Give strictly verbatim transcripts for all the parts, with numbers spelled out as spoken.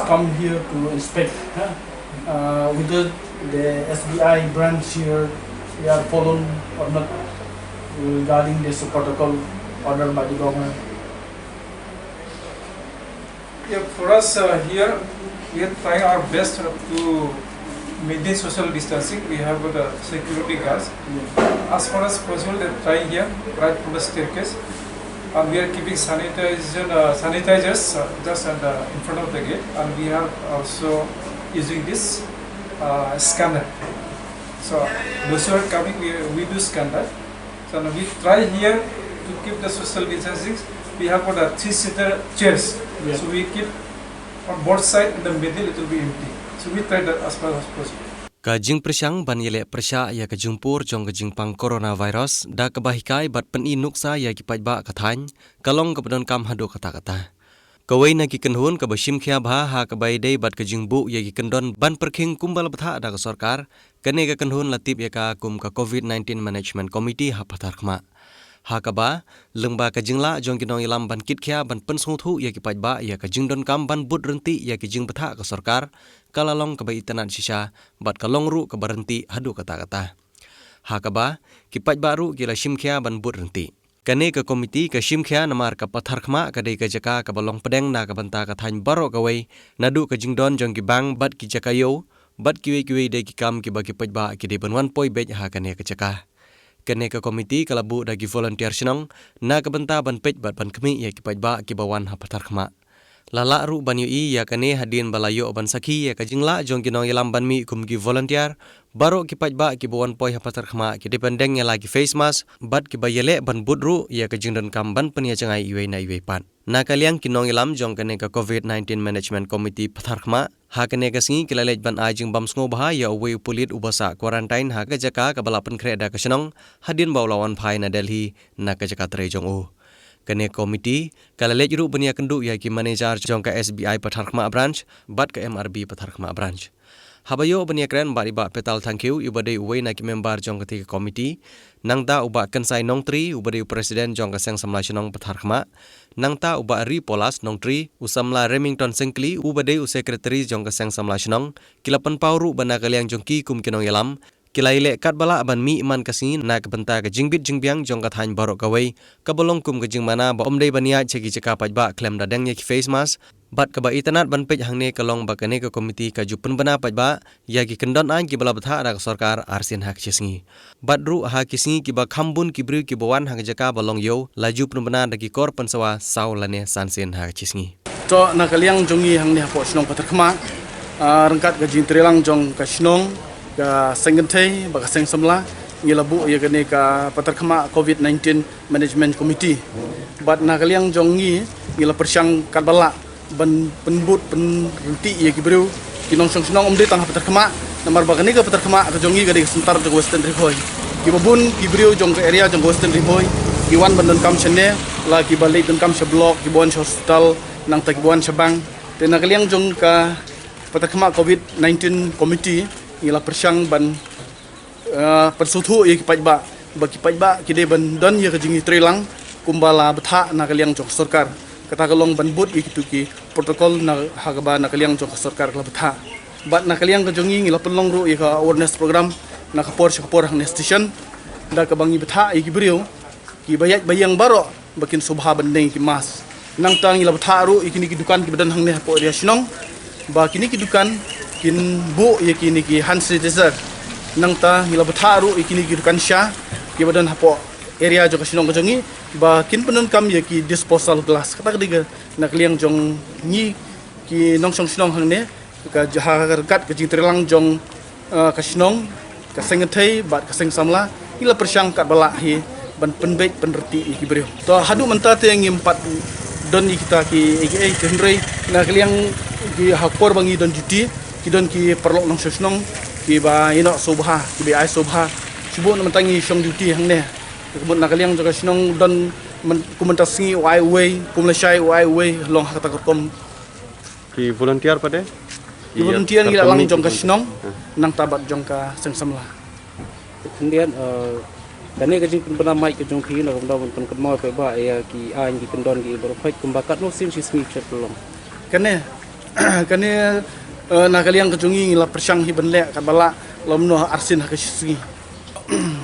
Come here to inspect, huh? Uh, whether the S B I branch here, they are following or not regarding this protocol order by the government. Yeah, for us, uh, here, we are trying our best to maintain social distancing. We have got, uh, security guards. Yeah. As far as possible, they're trying here, right from the staircase. And we are keeping sanitization, uh, sanitizers, uh, just at the, in front of the gate. And we are also using this, uh, scanner. So those who are coming, we, we do scan that. So now we try here to keep the social distancing. We have got a three-seater chairs. Yeah. So we keep on both side, in the middle it will be empty. So we try that as far as possible. Ka jingpyrshang ban ïaleh pyrshah ïa ka jingpur jong ka jingpang coronavirus da kaba hikai bad pyni nuksa ïa ki paidbah ka thaiñ, ka long kaba donkam haduh katta katta. Kawei na ki kynhun kaba shim khia bha ha kaba ïadei bad ka jingbuh ïa ki kyndon ban pyrkhing kumba la bthah da ka sorkar, kane ka kynhun la tip ïa ka kum ka Covid nineteen Management Committee ha Patharkhmah. Ha kaba, lyngba ka jinglah jong ki nongïalam ban kit khia ban pynsngewthuh ïa ki paidbah ïa ka jingdonkam ban bud ryntih ïa ki jingbthah ka sorkar, ka la long kaba itynnad shisha, bad ka long ruh kaba ryntih haduh katta katta. Ha kaba, ki paidbah ruh ki la shim khia ban bud ryntih. Kane ka komiti ka shim khia namar ka Patharkhmah ka dei ka jaka kaba long pdeng na ka bynta ka thaiñ baroh kawei, naduh ka jingdon jong ki bank bad ki jaka ïew, bad kiwei kiwei de ki kam kiba ki paidbah ki dei ban wan poi beit ha kane ka jaka. Kane ka komiti ka la buh da ki volunteer shnong na ka bynta ban peit bad ban khmih ïa ki paidbah kiba wan ha Patharkhmah. La lah ruh ban ïohi ïa kane hadien ba la ïoh ban sakhi ïa ka jinglah jong ki nongïalam ban mih kum ki volunteer, baroh ki paidbah kiba wan poi ha Patharkhmah ki dei ban deng ïa la ki face mask, bad kiba ïaleh ban bud ruh ïa ka jingdonkam ban pynïajngai iwei na iwei pat. Na ka liang ki nongïalam jong kane ka Covid nineteen Management Committee Patharkhmah, ha kane ka sngi ki la leit ban ai jingbam sngewbha ïa uwei u pulit uba sah quarantine ha ka jaka kaba la pynkhreh da ka shnong, hadien ba u la wan phai na Delhi na ka jaka trei jong u. Kane ka komiti ka la leit ruh ban ïakynduh ïa ki manager jong ka S B I Patharkhmah Branch bad ka M R B Patharkhmah Branch. Haba ïoh ban ïakren bad i Bah Petal Thangkhiew, iba dei uwei na ki member jong katei ka komiti, nangta u Bah Kynsai Nongtri, uba dei u president jong ka Seng Samla Shnong Patharkhmah, nangta u Bah Ripolas Nongtri, u samla Remington Syngkli, uba dei u secretary jong ka Seng Samla Shnong, ki la pynpaw ruh ba na ka liang jong ki kum ki nongïalam, ki la ïaleh katba lah ban mih man ka sngi na ka bynta ka jingbit jingbiang jong ka thaiñ baroh kawei, kaba long kum ka jingmana ba ym dei ban ïaid sha ki jaka paidbah khlem da deng ïa ki face mask, bad kaba itynnad ban peit hangne ka long ba kane ka komiti ka ju pynbna paidbah ïa ki kyndon aiñ kiba la bthah da ka sorkar arsien ha ka shi sngi. Bad ruh ha ki sngi kiba kham bun ki briew kiba wan ha ka jaka ba long ïew la ju pynbna da ki kor pynsawa saw lane sansien ha ka shi sngi. To na ka liang jong ngi hangne hapoh shnong Patharkhmah, ah, ryngkat ka jingtreilang jong ka shnong, ka seng kynthei bad ka seng samla, ngi la buh ïa kane ka Patharkhmah Covid nineteen Management Committee. Bad na ka liang jong ngi, ngi la pyrshang katba lah ban pynbud pynryntih ïa ki briew, ki nongshong shnong, ym dei tang ha Patharkhmah, namar ba kane ka Patharkhmah ka jong ngi ka dei ka center jong ka Western Ri Bhoi. Kiba bun ki briew jong ka area jong ka Western Ri Bhoi ki wan ban donkam shane, la kiba leit donkam sha block, kiba wan sha hospital, nangta kiba wan sha bank. Te na ka liang jong ka Patharkhmah Covid nineteen Committee, ngi la pyrshang ban, eh, pynsngewthuh ïa ki paidbah ba ki paidbah ki dei ban don ïa ka jingïatreilang kumba la bthah na ka liang jong ka sorkar. Kata ka long ban bud ïa kitu ki protocol na ha kaba na ka liang jong ka sorkar ka la bthah. Bad na ka liang ka jong ngi, ngi la pynlong ruh ïa ka awareness program na ka por sha ka por hangne station, da kaba ngi bthah ïa ki briew kiba ïaid ba ïeng baroh ba kin sngewbha ban deng ïa ki mask. Nangta ngi la bthah ruh ïa kine ki dukan kiba don hangne hapoh area shnong ba kine ki dukan kin buh ïa kine ki hand sanitizer. Nangta ngi la bthah ruh ïa kine ki dukan sha kiba don hapoh area jong ka shnong ka jong ngi ba kin pyndonkam ïa ki disposal glass. Kata ka dei ka na ka liang jong ngi ki nongshong shnong hangne, ka jaka ryngkat ka jingtreilang jong, eh, ka shnong, ka seng kynthei bad ka seng samla, ngi la pyrshang katba lah hi ban pynbeit pynryntih ïa ki briew. To haduh mynta te ngim pat don ïa kita ki, ïa ki, ïa ki, hynrei na ka liang ki ha ka por ba ngi don duty, ki don ki paralok nongshong shnong kiba ïehnoh sngewbha, kiba ai sngewbha. Shu buh na mynta ngi shong duty hangne. Ka mut na ka liang jong ka shnong don myn-, kum mynta sngi u ai uwei, kum lashai u ai uwei, long ha kata ka rukom. Ki volunteer pat de? Ki volunteer ngi la lang jong ka shnong, nangta bad jong ka seng samla. Khyndiat, eh, kane ka jingpynbna mic ka jong phi na ka bynta ban pynkynmaw paidbah ïa ki aiñ ki kyndon ki baroh peit kumba katno sien shi sngi shet pynlong. Kane, Kane, eh, na ka liang ka jong ngi ngi la pyrshang hi ban leh katba lah, lymno arsien ha ka shi sngi.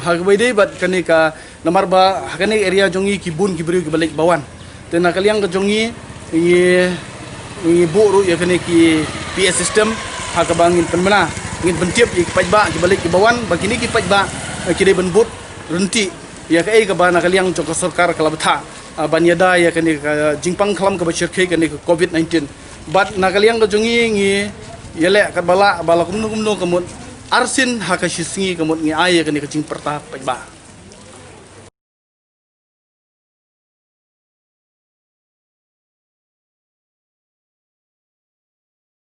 Ha kaba ïadei bad kane ka, namar ba ha kane area jong ngi ki bun ki briew kiba leit ba wan. Te na ka liang ka jong ngi, ngi, ngi buh ruh ïa kane ki P A system, ha kaba ngin pynbna, ngin pyntip ïa ki paidbah kiba leit kiba wan, ba kine ki paidbah, eh, ki dei ban bud ryntih ïa kaei kaba na ka liang jong ka sorkar ka la bthah, ah, ban ïada ïa kane ka jingpang khlam kaba shyrkhei kane ka covid nineteen. Bad na ka liang ka jong ngi ngi ïaleh katba lah ba la kumno kumno ka mut arsien ha ka shi sngi ka mut ngi ai ïa kane ka jingpyrta paidbah.